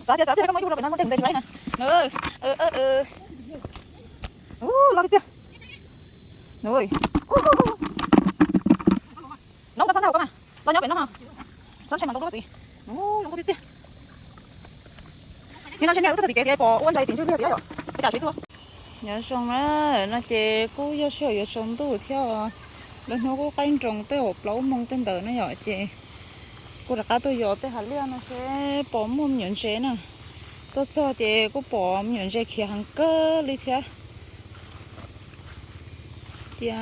Xav tias tsam pliag koj muab yug rau pem no muaj dej mus ntes tsis laib na. Ub, loj tiag tiag. Noob koj txhob nkag hauv koj mas, los nyob pem no. Txhob ntshai mas ntau dua txiv. Ub, zoo nkauj tiag tiag. Nim no ntshe niag wb tuaj txog tim kev tias pom ua ntsa tim ntswg liag tias yom, ua cas siv tuaj. Nyob zoo na, no ces kuj yog sij hawm yuav tsaus ntuj thiab, lub hnub kuj qaij nroos tej uas plaub moos tej ntawd na yom, ces kuj rov qab tuaj yos tej hav liaj no seb pom muaj me nyuam ntses na. Tuaj txog ces kuj pom me nyuam ntses khiav heev kawg li thiab. Cia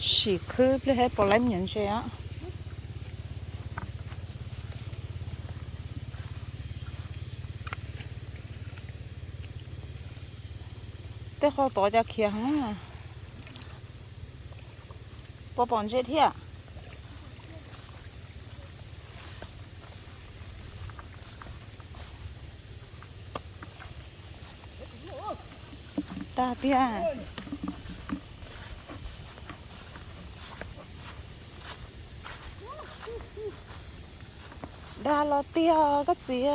sim khwb pliag pom laib me nyuam ntses os. Tej qhov tod cas khiav heev. Puas pom ntses thiab? Dag tiag. Dag los tiag koj txiv.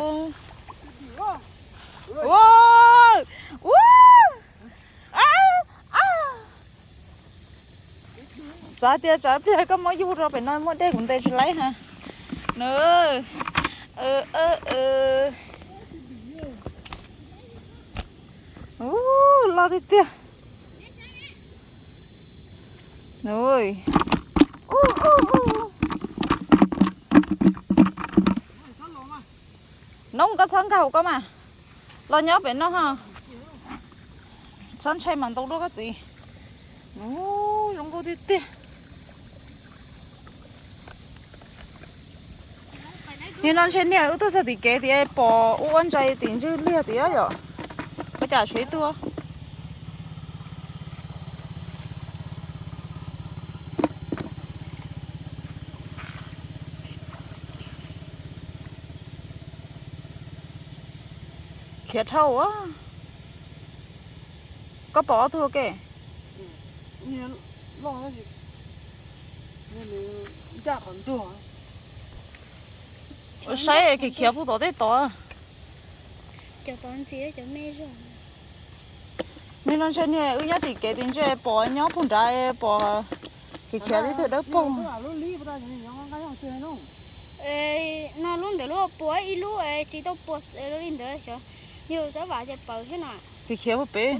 Xav tias tsam pliag koj muab yug rau pem no muaj dej kuv ntes tsis laib ha. Ub, loj tiag tiag. Noob koj txhob nkag hauv koj mas, los nyob pem no ho. Txhob ntshai mas ntau dua koj txiv. Ub, zoo nkauj tiag tiag. Nim no ntshe niag wb tuaj txog tim kev tias pom ua ua ntsa tim ntswg liag tias yom, ua cas siv tuaj. Khiav dhau. Koj pom ob tug ua ke? Ua saib khiav khiav puag tom tej tod. Nim no ntshe niag wb nyob tim kev tim ntshe pom nyob puag nrad pom khiav khiav tib tug dawb paug. No lub ntawd lub puas ib lub tsis tau puas li ntawd xyov, yog sab vam ces paws thiab no. Khiav khiav puag pem.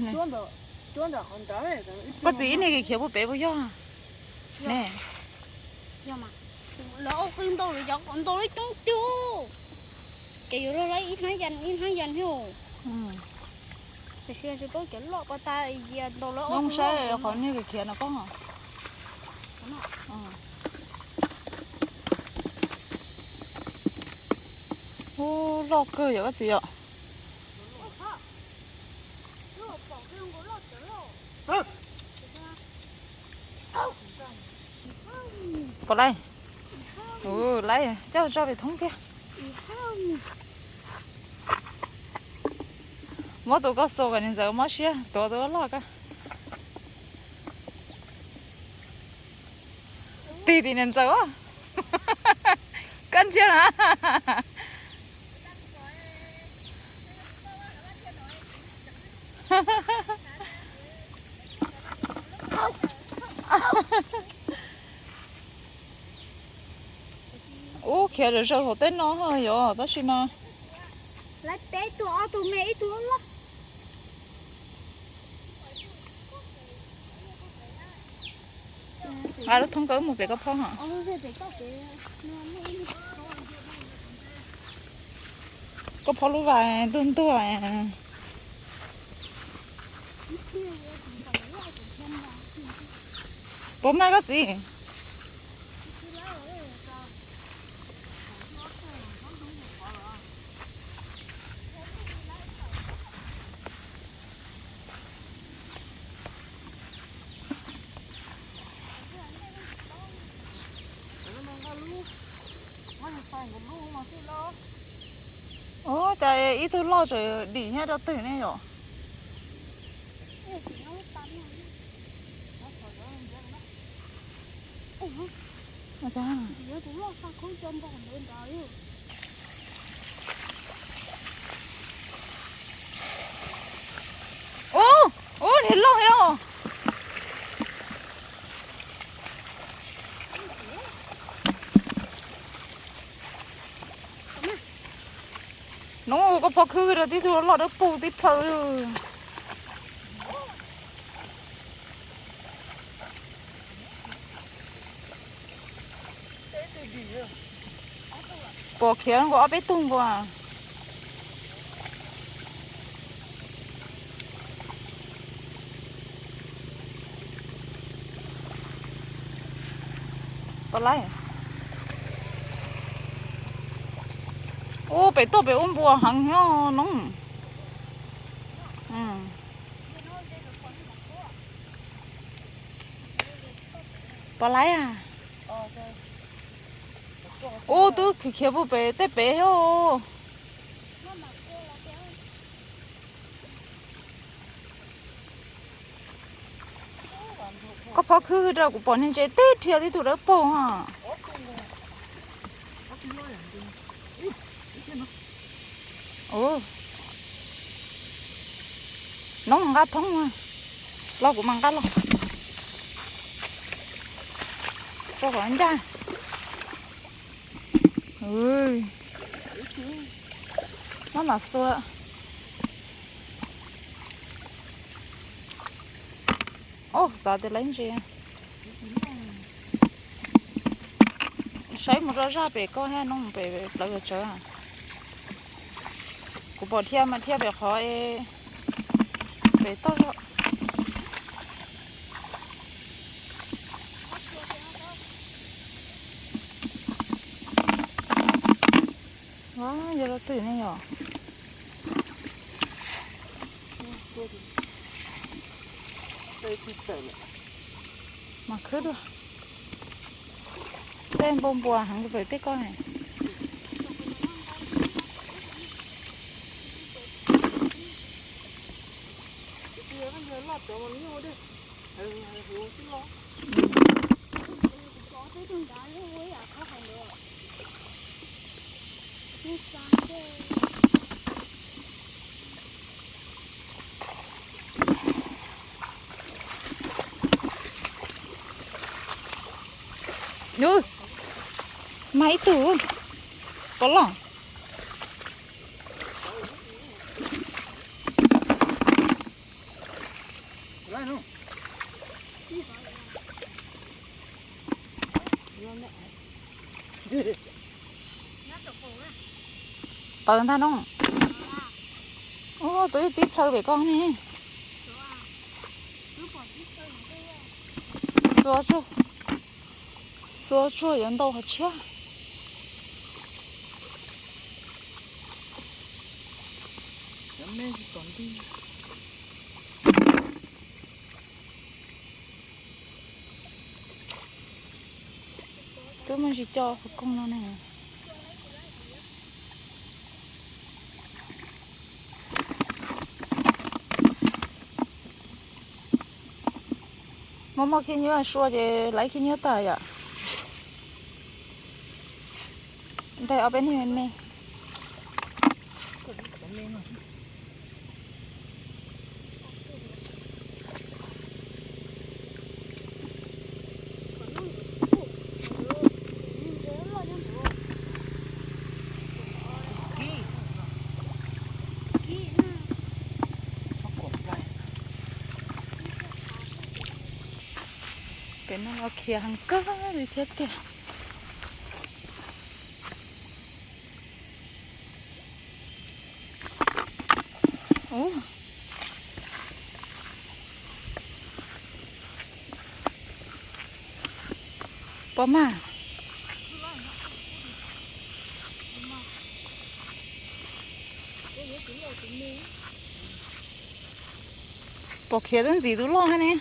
Koj txiv ib niag khiav khiav puag pem puas yog ne? Lawv ua qw ntau lawm cov kom ntau lawm coob tiag. Ces yuav luag lawv ib hnab yas ib hnab yas thiab. Tiam sis tsis paub cov loj pas tas yas ntau lawm. Zoo saib qhov niag khiav khiav no koj. Ub, loj kawg yom koj txiv yom. Pom lawm. Lawm coj zoj pem thoob tiag. Muab tus koj xua kom niam ntxawm mob siab tuav tus loj koj. Tig tim niam ntxawm. Koj ntsia na. Ub, khiav zam zaws hauv tej no yom, tab sis mas lawv peb tug, ob tug me ib tug loj. Nqa lub thoob koj mus pem koj phob hos. Koj phob lub vas ntuag ntuag. Puas mag koj txiv? Ub, cas ib tug loj tseem dim nyob rau twg ne yom? Ub, ub, niag loj thiab os. Nov koj pov khwb rau tib tug loj dawb paug tib plhaw. Pom khiav nkaus ob peb tug nkaus. Pom lawm. Ub, pem tuaj pem ua npua heev thiab no. Pom lawm a. Ub, twb khiav khiav puag pem tej pem thiab. Koj pov khwb rau kuv pom niag ntses tib rhia tib tug dawb paug. Nov mas nqa thoob, los kuv mas nqa los. Tso kom ncaj. Mab mam xua. Ub, xav tias lawv ntses. Saib mus rau zaj pem koj thiab no, pem plawv pem tsawv. Kuv pom dhia mas dhia pem qhov pem toj zog. Yog rau twg ne yom? Mas khwb dua. Tej npau npua heev pem tej koj ne. Mas ib tug pov los. Tawv ntag no. Ub, twb tib plhaw pem koj ne. Xua tsuag, xua tsuag yuav ntau hov tshiab. Twb muaj tsis coj qhov koog no ne. Muaj muaj khib nyiab sua ces lawv khib nyiab tag yom. Nrog ob peb niag me me. Pem no los khiav heev kawg li thiab tiag. Ub, pom mas. Pom khiav twb ntxiv tus loj thiab ne.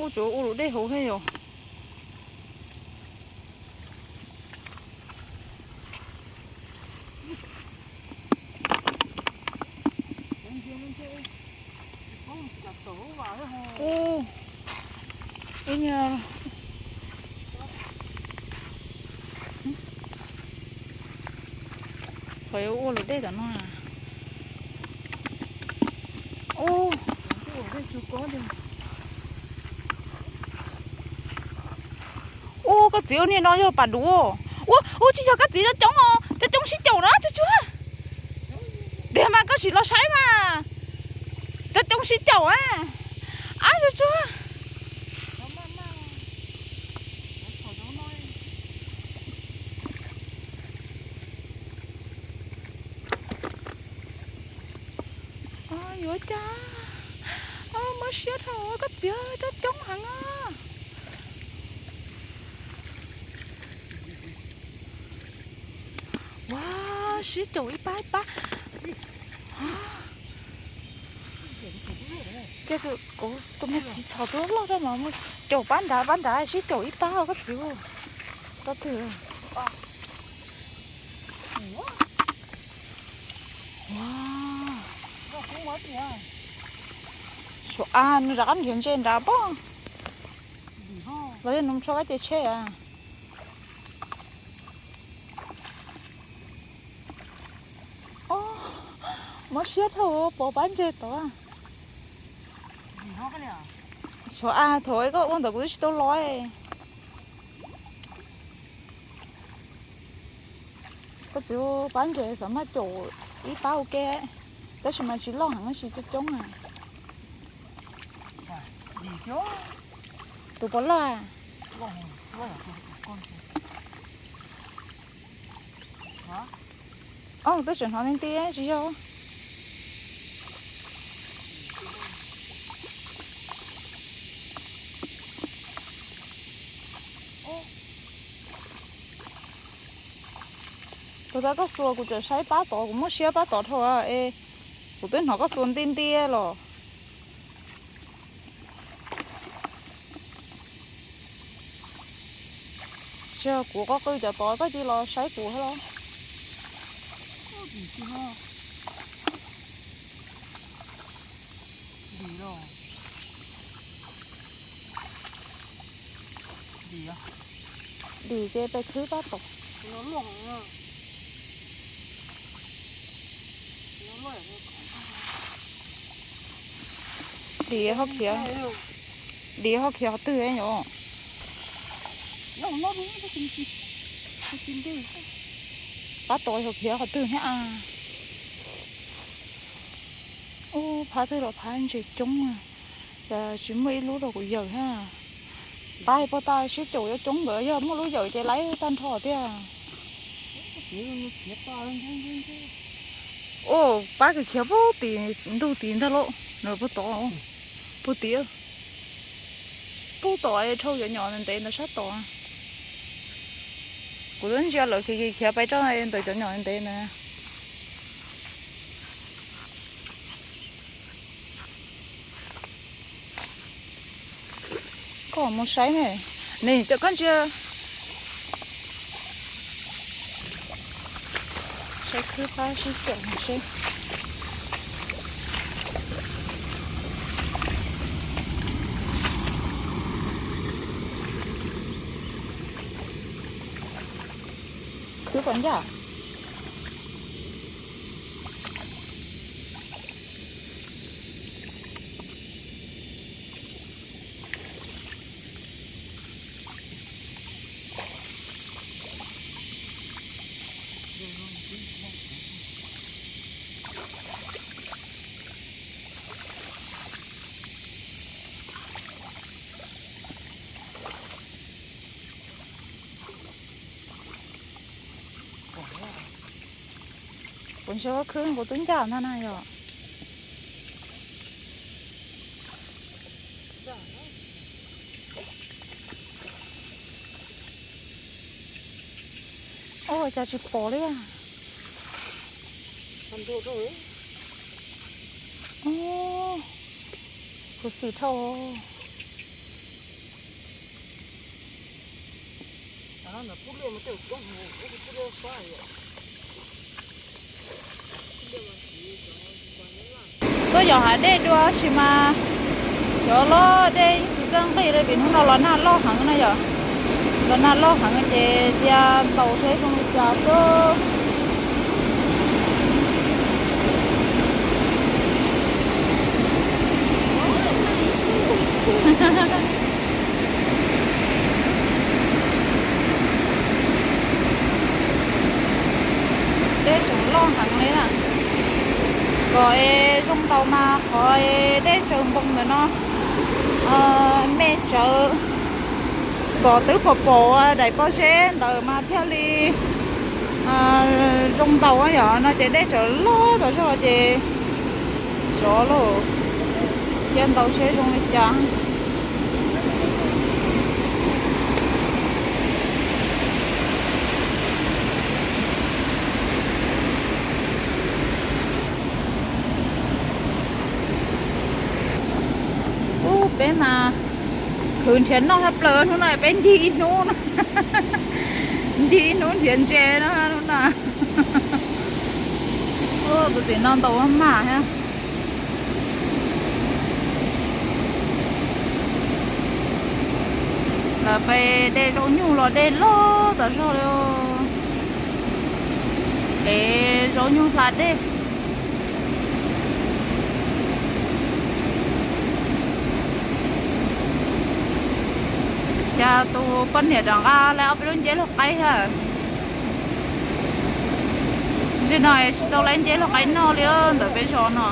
Ua tsuav ua lub dej hauv thiab yom. Ub, ib nyuag, qhov yuav ua luam dej tom no. Ub, ub, koj txiv ua niag no yog pas duv. Ub, ub, tsis yog, koj txiv cov coob os, cov coob sib caum na, tsuag tsuag. Tiag mas koj sim los saib mas. Cov coob sib caum a. Ab, tsuag tsuag. Yuav cas, mob siab dhau, koj txiv, cov coob heev os. Ua, sib caum ib pab ib pab. Ces kuv tus me txiv txhom tus loj rau mas mus caum pab nrad, pab nrad sib caum ib pab koj txiv. Tau twg? Suav a, nws rov qab nrhiav ntses nrad pob. Los yog nws tsho kab ces tsheb a. Mob siab dhau, pov pab ntses tod. Suav a, thaum koj ua ntawd kuv twb tsis tau los. Koj txiv, pab ntses xav maj caum ib pab ua ke, tab sis mas tsis loj heev, tab sis coob coob na. Tus puas loj a? Oj, twb tseem hnov nti nti tsis yog. Tus tab koj xuas kuv tseem saib pab tod, kuv muaj siab pab tod dhau es kuv twb hnov koj xuas nti nti los. Tsis yog kuv qhov qw cov tod koj cia los saib kuv thiab los. Dim ces pes khwb pab tom. Dim ho khiav, dim ho khiav qhov twg yom? Pab tom ho khiav qhov twg thiab a? Ub, phab twg los phab ntses coob, cas tsis muaj ib lub rau kuv yawm thiab. Pab pog tas sib caum yuav coob nkawd, yog muaj lub yawm ces laib tag nrho tiag. Ub, pab kws khiav pug tim ntug tid ntag lauj, nws pug tod, pug tid, pug tom dhau cov nyom ntev ntawd sab tod. Kuv twb ntsia lawm khiav khiav pais rau ntawm cov nyom ntev ntawd. Koj mus saib ne, nim cov koj ntsia. Saib khwb pab sib caum no seb. Khwb puas ncaj? Kuv ntsia khwb kuv twb ncaj ntag na yom. Ua cas tsis pom li. Khuv xim dhau. Tuaj yos hav dej dua sis mas Cov los dej yeej tsis txawj nqig li vim hnub no los nag loj heev na yom. Los nag loj heev ces cia ntaus seb zoo li cas xwb. Dej tseem loj heev li na. Kom es zoo ntaus mas qhov es dej tsaws npoo ntawm no me tsawv, kom twb pom pom daim pob zeb ntawd mas thiaj li zoo ntaus yom. No ces dej tseem loj tas zog ces sov lauj, thiaj ntaus seb zoo li cas. Ub, peb mas khwv nrhiav noj tshaj plaws hnub no, peb ncig ib hnub, ncig ib hnub nrhiav ntses no hnub no. Tus tim no ntaus maj thiab. Lawv pem dej Zaub Nyuj los dej loj tas zog li. Es Zaub Nyuj hla dej. Cas tus poj niam rov nqa lawv ob peb lub nceb luag qaib thiab. Nim no es tsis tau lawv nceb luag qaib noj li ntawm peb zos no.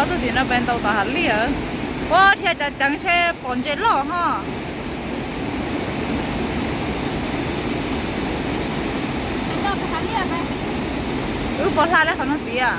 Ob tug tim no pem ntaus tom hav liaj. Ua dhia cas ceev ntshe pom ntses loj ho. Wb puas hla li qhov no tiag?